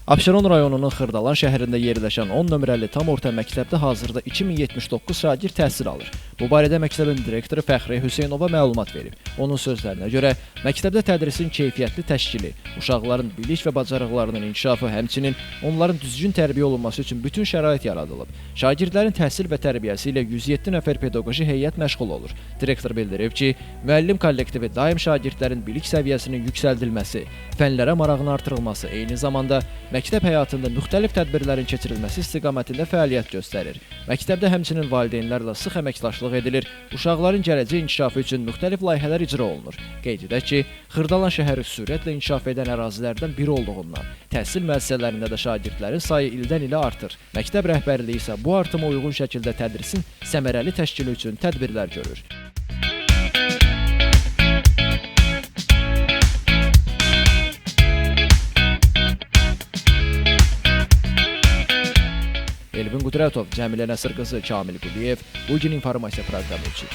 Abşeron rayonunun Xırdalan şəhərində yerləşən 10 nömrəli tam orta məktəbdə hazırda 2079 şagird təhsil alır. Bu barədə məktəbin direktoru Fəxri Hüseynova məlumat verib. Onun sözlərinə görə, məktəbdə tədrisin keyfiyyətli təşkili, uşaqların bilik və bacarıqlarının inkişafı, həmçinin onların düzgün tərbiyə olunması üçün bütün şərait yaradılıb. Şagirdlərin təhsil və tərbiyəsi ilə 107 nəfər pedaqoji heyət məşğul olur. Direktor bildirib ki, müəllim kollektivi daim şagirdlərin bilik səviyyəsinin yüksəldilməsi, fənlərə marağının artırılması, eyni zamanda məktəb həyatında müxtəlif tədbirlərin keçirilməsi istiqamətində fəaliyyət göstərir. Məktəbdə həmçinin valideynlərlə sıx əməkdaşlıq edilir, uşaqların gələcək inkişafı üçün müxtəlif layihələr icra olunur. Qeyd edək ki, Xırdalan şəhəri sürətlə inkişaf edən ərazilərdən biri olduğundan təhsil müəssisələrində də şagirdlərin sayı ildən ilə artır. Məktəb rəhbərliyi isə bu artıma uyğun şəkildə tədrisin səmərəli təşkili üçün tədbirlər görür. Elvin Qudrətov, Cəmilə Nəsir qızı, Kamil Quliyev, Bu gün informasiya proqramı üçün.